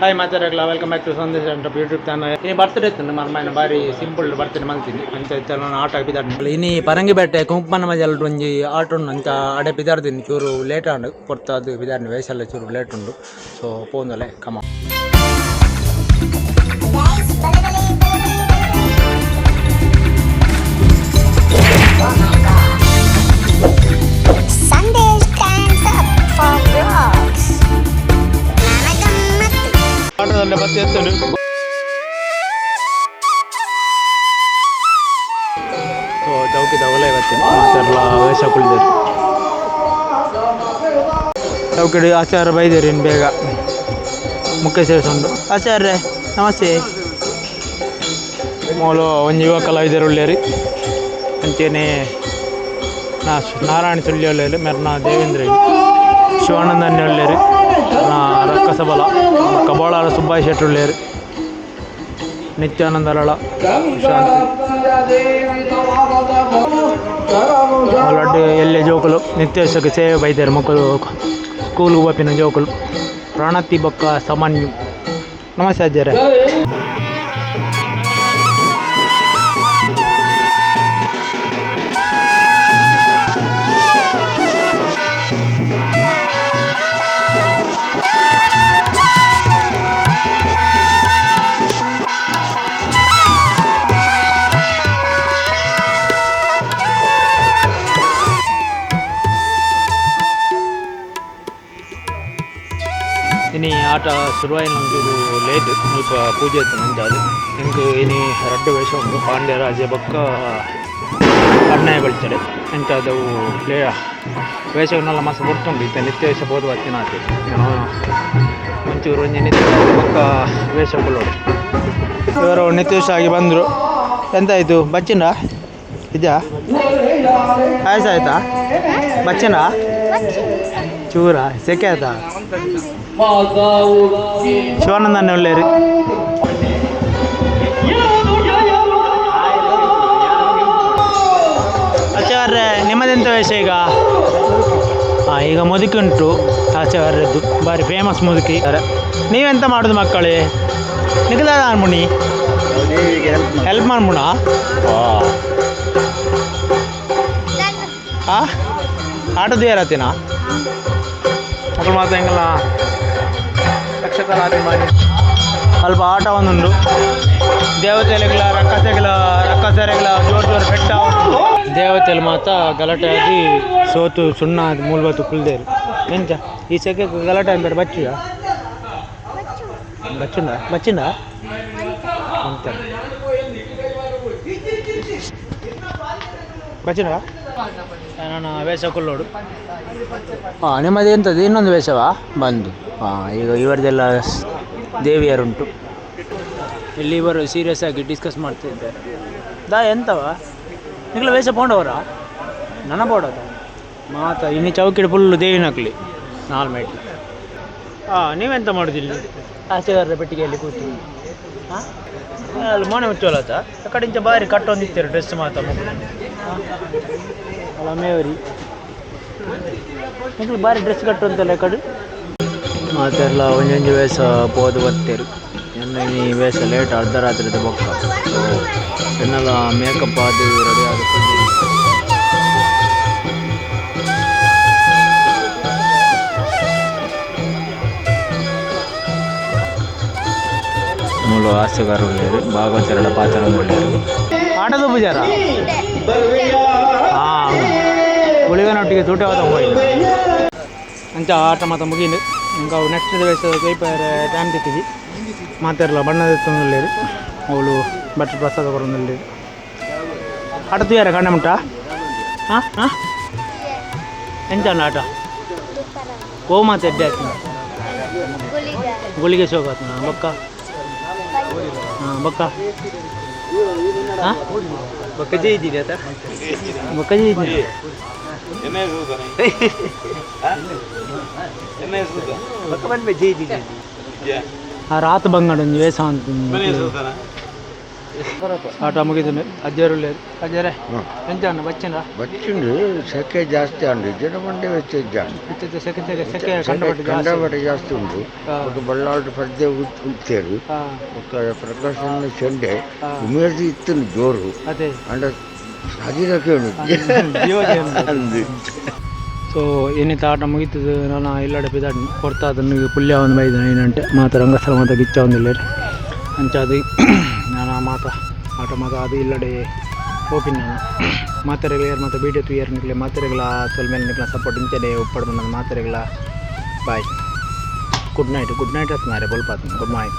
Hi ಮಾತಾಡಕ್ಲ, welcome back to Sandesh ಅಂತ YouTube channel. ಇನಿ ಬರ್ತ್ಡೇ ಇತ್ತು ಮರ್ಮಾಯಿನ, ಬಾರಿ ಸಿಂಪಲ್ ಬರ್ತ್ಡೇ ಮಲ್ತೀನಿ ಅಂಚ ಇತ್ತ ನಾನು ಆಟ ಪಿದಾಡ್ನಿ. ಇನಿ ಪರಂಗಿಪೇಟೆ ಕುಂಕುಮನ ಮಜಲ್ ಒಂಜಿ ಆಟ ಉಂಡು ಅಂಚ ಅಡೆ ಪಿದಾಡ್ತೀನಿ. ಚೂರು ಲೇಟ್ ಆಂಡ್ ಪೊರ್ತಾದ್ ಪಿದಾಡ್ನಿ, ವೇಷಲ್ಲ ಚೂರು ಲೇಟ್ ಉಂಡು. ಸೊ ಪೋಂದಲೆ ಕಮ. Sunday stands up for vlogs. ನನಗಮ್ಮತ್ತು. ಆಟದಲ್ಲೇ ಬತ್ತಿ ಎತ್ತುಂಡು. ಸೊ ಚೌಕಿದ ಒಲೆ ಬತ್ತೀನಿ, ಮಾತೆರ್ಲ ವೇಷ ಕುಳಿದರು. ಚೌಕಿಡು ಆಚಾರ್ಯ ಬೈದೇರಿ ಇನ್ನು ಬೇಗ ಮುಖ್ಯ ಸೇರಿಸುಂಡು. ಆಚಾರ್ಯ ನಮಸ್ತೆ. ಮೂಲು ಒಂಜಿ ಯುವ ಕಲಾವಿದರು ಉಳ್ಳೇರಿ. ಅಂಚೆನೆ ನಾ ನಾರಾಯಣ ಸುಳ್ಳಿ ಉಳ್ಳೇರು, ಮೆರ್ನ ದೇವೇಂದ್ರ ಶಿವಾನಂದನ್ಯ ಉಳ್ಳೇರು, ನಾ ರಕ್ಕಸಬಲ ಕಬೋಳಾರ ಸುಬ್ಬಾಯ್ ಶೆಟ್ಟಿ ಉಳ್ಳೇರು, ನಿತ್ಯಾನಂದ ಲಳ ಶಾಂತಿ ಲಡ್ಡು ಎಲ್ಲೆ ಜೋಕುಲು ನಿತ್ಯಕ್ಕೆ ಸೇವೆ ಬೈದಾರೆ. ಮಕ್ಕಳು ಸ್ಕೂಲ್ಗೆ ಪೋಪಿನ ಜೋಕುಲು ಪ್ರಣತಿ ಬೊಕ್ಕ ಸಾಮಾನ್ಯ. ನಮಸ್ತೆ ಅಜ್ಜರೇ. ಇನಿ ಆಟ ಶುರುವಾಯಿನ ಒಂಚೂರು ಲೇಟ್, ಸ್ವಲ್ಪ ಪೂಜೆ ಇತ್ತು ನಂಜಾದು. ಎಂಕ್ ಇನಿ ರಡ್ಡ್ ವೇಷ ಉಂಡು, ಪಾಂಡ್ಯರಾಜ ಬೊಕ್ಕ ಅಣ್ಣಯ್ಯ ಬಲ್ಚಡೆ. ಅಂಚಾದವು ಲೇ ವೇಷವನ್ನೆಲ್ಲ ಮಸ್ತ್ ಪೊರ್ತುಂಡು. ಇತ್ತೆ ನಿತ್ಯ ವೇಷ ಪೋದು ಬತ್ತಿನಾತೆ. ಒಂಚೂರು ಒಂಜಿ ನಿತ್ಯ ಬೊಕ್ಕ ವೇಷ ಕುಲ್ಲೊಡು. ಇವರು ನಿತ್ಯವೇಷ ಆಗಿ ಬಂದರು. ಎಂತಾಯಿತು ಬಚ್ಚಿನ ಇದೆಯಾ? ಆಯ್ತು ಆಯ್ತಾ ಬಚ್ಚಿನ ಚೂರ ಸೆಕೆ ಆಯ್ತಾ? ಶಿವಾನಂದನೇ ಒಳ್ಳೇರಿ. ಆಚಾರ್ಯ, ನಿಮ್ಮದೆಂತ ವೇಷ ಈಗ? ಹಾಂ, ಈಗ ಮುದುಕಿ ಉಂಟು ಆಚಾರ್ಯದ್ದು, ಬಾರಿ ಫೇಮಸ್ ಮುದುಕಿ. ನೀವೆಂತ ಮಾಡೋದು ಮಕ್ಕಳೇ? ನಿಖಿಲ ಮುಣಿ ಹೆಲ್ಪ್ ಮಾಡ್ಮುಣ. ಹಾಂ, ಆಟದ ಯಾರತ್ತಿನ ಮಕ್ಕಳು ಮಾತ್ರ ಹೆಂಗಲ್ಲ ಯಕ್ಷಕಲಾಭಿಮಾನಿ. ಅಲ್ಪ ಆಟ ಒಂದುಂಡು. ದೇವತೆಗಳ ರಕ್ಕಸೆಗಳ ರಕ್ಕಸೆರೆಗಳ ಜೋರು ಜೋರು ಬೆಟ್ಟ. ದೇವತೆలు ಮಾತ ಗಲಾಟೆ ಆಗಿ ಸೋತು ಸುಣ್ಣ ಮೂಲ್ಬತ್ತು ಕುಲ್ದೇರು. ಎಂಚ ಈ ಸೆಕೆ ಗಲಾಟೆ ಅಂತಾರೆ. ಬಚ್ಚುಯ ಬಚ್ಚುಂಡ ಬಚ್ಚಿಂಡ ಅಂತ ಬಚ್ಚಿಂಡ. ನಾನು ವೇಷ ಕುಲ್ಲೋಡು. ಹಾಂ, ನಿಮ್ಮದು ಎಂಥದ್ದು ಇನ್ನೊಂದು ವೇಷವಾ ಬಂದು? ಹಾಂ, ಈಗ ಇವರದೆಲ್ಲ ದೇವಿಯರುಂಟು. ಇಲ್ಲಿ ಇವರು ಸೀರಿಯಸ್ ಆಗಿ ಡಿಸ್ಕಸ್ ಮಾಡ್ತಿದ್ದಾರೆ. ದಾ ಎಂತವ ನಿಗಳ ವೇಷ ಪೋಂಡವರಾ? ನನ್ನ ಬೋಡದ ಮಾತ ಇನ್ನು ಚೌಕಿಡು ಫುಲ್ಲು ದೇವಿನಕ್ಲಿ ನಾಲ್ ಮೈಟ್ಲು. ಹಾಂ, ನೀವೆಂತ ಮಾಡೋದಿಲ್ಲ ಆಚೆಗಾರರ ಪೆಟ್ಟಿಗೆಯಲ್ಲಿ ಕೂತು? ಹಾಂ, ಅಲ್ಲಿ ಮೋನೆ ಮುಚ್ಚೋಲತ್ತ. ಆ ಕಡೆ ಬಾರಿ ಕಟ್ಟೊಂದಿತ್ತಾರೆ ಡ್ರೆಸ್ ಮಾತ ಮಕ್ಕಳು. ಅಲ್ಲ ಮೇವರಿ ಮಕ್ಕಳು ಬಾರಿ ಡ್ರೆಸ್ ಕಟ್ಟುವಂತಲ್ಲ ಕಡೆ ಮಾತೆಲ್ಲ ಒಂಜೊಂಜಿ ವೇಷ ಪೋದು ಬತ್ತೇರು. ಎನ್ನ ಈ ವೇಷ ಲೇಟ್, ಅರ್ಧ ರಾತ್ರಿದ ಬೊಕ್ಕ. ಸೊ ಎನ್ನೆಲ್ಲ ಮೇಕಪ್ ಅದು ರೆಡಿ ಆದ. ಮೂಲು ಹಾಸ್ಯಗಾರರು ಉಳ್ಳೇರು, ಭಾಗವತರೆಲ್ಲ ಪಾತ್ರ ಉಳ್ಳೇರು. ಆಟದ ಪೂಜಾರ. ಹಾಂ, ಗುಳಿಗನೊಟ್ಟಿಗೆ ತೂಟವಾದ ಹೋಯಿಲ್ಲ ಅಂಚ ಆಟ ಮಾತ ಮುಗೀನು. ఇంకా ನೆಕ್ಸ್ಟ್ ವೇಷ ಕೈಪಾರ ಟೈಮ್ ತಿಕ್ಕಿಜಿ. ಮಾತೆರ್ಲ ಬಣ್ಣದ ಎತ್ತೊಂದುಲ್ಲೇರು. ಅವಳು ಭಟ್ರು ಪ್ರಸಾದ ಕೊರೊಂದುಲ್ಲೇರು. ಆಟ ತೂಯರ ಕಣ್ಣೆ ಮುಟ್ಟ. ಹಾಂ ಹಾಂ, ಎಂಚ ಆಟ ಓ ಮಾತ ಎಡ್ಡೆ ಆಯ್ತು. ಗುಳಿಗೆ ಶೋಕ ಆತನ ಬೊಕ್ಕ. ಹಾಂ, ಬೊಕ್ಕ. ಹಾಂ, ಬೊಕ್ಕ ಜೈದಿನಿ ಆತ. ಬೊಕ್ಕ ಜೈದಿನಿ. ಬೊಕ್ಕ ಪನ್ಪೆ ಜೈದಿನಿ. ಆ ರಾತ್ ಬಂಗಡ ಒಂಜಿ ವೇಷ ಅಂತ. ಆಟ ಮುಗಿದುಂಡು. ಅಜ್ಜರು ಉಲ್ಲೇರು. ಅಜ್ಜರೇ, ಎಂಚ ಉಂಡು? ಬಚ್ಚಿನ? ಬಚ್ಚಿಂಡು. ಸೆಕೆ ಜಾಸ್ತಿ ಉಂಡು. ಜನ ಮಂಡೆ ವೆಚ್ಚ ಜಾಸ್ತಿ. ಇತ್ತೆ ಸೆಕೆ ಸೆಕೆ ಸೆಕೆ ಕಂಡಪಟ್ಟೆ ಜಾಸ್ತಿ. ಕಂಡಪಟ್ಟೆ ಜಾಸ್ತಿ ಉಂಡು. ಬೊಕ್ಕ ಬಳ್ಳಾಳು ಪದ್ಯ ಉತ್ತೇರು. ಬೊಕ್ಕ ಪ್ರಕಾಶನ ಚೆಂಡೆ ಉಮೇದ್ ಇತ್ತುಂಡು ಜೋರು. ಅಂಡ ಸಾದಿರಕ್ಕೆ ಉಂಡು. ಜೀವ. ಸೊ ಏನಿತ್ತ ಆಟ ಮುಗೀತದ. ನಾನು ಇಲ್ಲಡೆ ಪಿದಾಡ್ ಕೊರ್ತಾದ ಪುಲ್ಯ ಒಂದು ಬೈದ ಏನಂಟೆ ಮಾತ ರಂಗಸ್ಥಳ ಮಾತ ಗಿಚ್ಚ ಒಂದಿಲ್ಲೇರು. ಅಂಚಾದ್ ನಾನು ಮಾತ ಆಟ ಮಾತ ಅದು ಇಲ್ಲಡೆ ಪೋಪಿನ. ನಾನು ಮಾತೆರೆಗ್ಲ ಏರ್ ಮಾತ ವೀಡಿಯೋ ತೂಯರ್ ನಿಕ್ಲೆ ಮಾತೆರೆಗ್ಲ ಸೊಲ್ಮೆಲ್. ನಿಕ್ಲ ಸಪೋರ್ಟ್ ಇಂಚನೆ ಉಪ್ಪಡ್ ಬಂದ. ಮಾತೆರೆಗ್ಲ bye, good night. Good night ಅತ್ ಮಾರೆ, ಬೊಲ್ಪಾತ್. Good night.